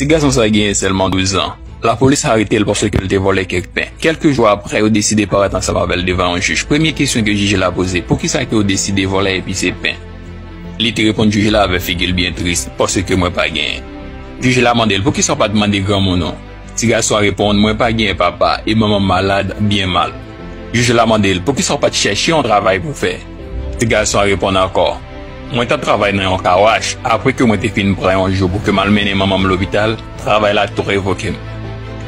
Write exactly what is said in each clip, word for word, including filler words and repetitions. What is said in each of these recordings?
Ti gason sa genyen sèlman douz an. Lapolis arete l paske l te vòlè kèk pen. Kèlke jou apre, yo deside parèt ansanm avè l devan yon jij. Premye kesyon ke jij la poze, poukisa ke w deside vòlè epi se pen? Li te reponn jij la avè figi l byen tris, paske mwen pa genyen. Jij la mande l, poukisa w pa t mande granmoun ou? Ti gason an reponn, mwen pa genyen papa, e manman m malad byen mal. Jij la mande l, poukisa w pa t chèche yon travay pou fè? Ti gason an reponn ankò, mwen t ap travay nan yon kawach, apre ke mwen te fin pran yon jou pou ke m al mennen manman m lopital, travay la tou revoke m.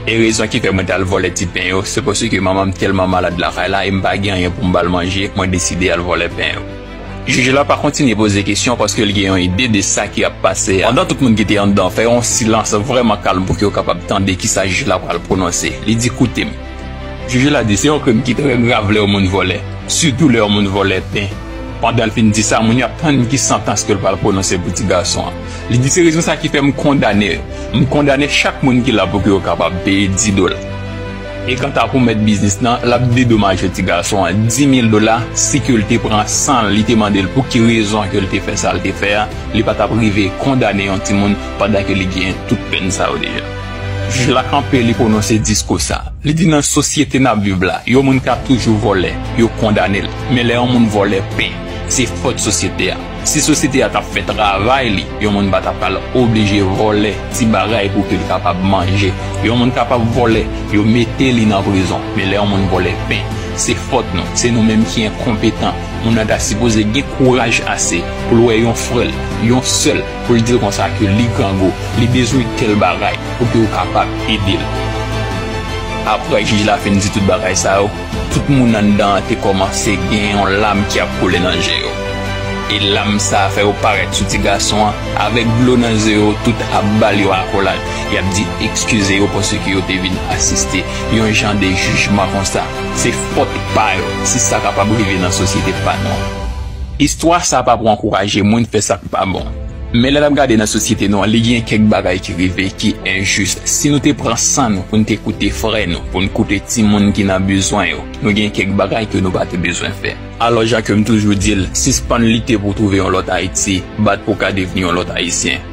E rezon ki fè mwen t al vòlè ti pen yo, se paske manman m tèlman malad lakay la e m pa gen anyen pou m ba l manje, mwen deside al vòlè pen yo. Jij la pa kontinye poze kesyon paske l gen yon ide de sa ki ap pase a. Pandan tout moun ki te anndan fè yon silans vrèman kalm pou ke yo kapab tande kisa jij la pral pwononse, li di, koute m. Jij la di, se yon krim ki trè grav lè yon moun vòlè, sitou lè yon moun vòlè pen. Pandan l fin di sa, moun yo ap tann ki santans ke l pral pwononse pou ti gason an. Li di, se rezon sa ki fè m kondane yo. M kondane chak moun ki la pou ke yo kapab peye dis dola. E kanta pou mèt biznis lan, l ap dedomaje ti gason an dis mil dola, si ke l te pran san l, li te mande l pou ki rezon ke l te fè sa l te fè a, li pa t ap rive kondane yon timoun pandan ke li genyen tout pèn sa yo deja. Jij la kanpe, li pwononse diskou sa. Li di nan sosyete n ap viv la, yon moun ka toujou vòlè, yo kondane l. Men lè yon moun vòlè pen, se fòt sosyete a. Si sosyete a t ap fè travay li, yon moun pa t ap pral oblije vòlè ti bagay pou ke l kapab manje. Yon moun kapab vòlè, yo mete li nan prizon. Men lè yon moun vòlè pen, se fòt nou. Se nou menm ki enkonpetan. Moun nan ta sipoze gen kouraj ase pou l wè yon frè l, yon sè l, pou l di l konsa ke li grangou, li bezwen tèl bagay pou ke w kapab ede l. Apre jij la fin di tout bagay sa yo, tout moun anndan an te kòmanse gen yon lam ki ap koule nan je yo. E lam sa a fè yo parèt sou ti gason an, avèk dlo nan je yo, tout ap ba l yon akolad. Y ap di ekskize yo paske yo te vin asiste yon jan de jijman konsa. Se fòt pa yo si sa kapab rive nan sosyete pa nou an. Istwa sa pa pou ankouraje moun fè sa k pa bon. Men lè n ap gade nan sosyete nou an, li gen kèk bagay ki rive ki enjis. Si nou te pran san nou pou n te koute frè nou, pou n koute timoun ki nan bezwen yo, nou gen kèk bagay ke nou pa te bezwen fè. Alò, jan ke m toujou di l, sispann lite pou w twouve yon lòt Ayiti, bat pou w ka devni yon lòt Ayisyen.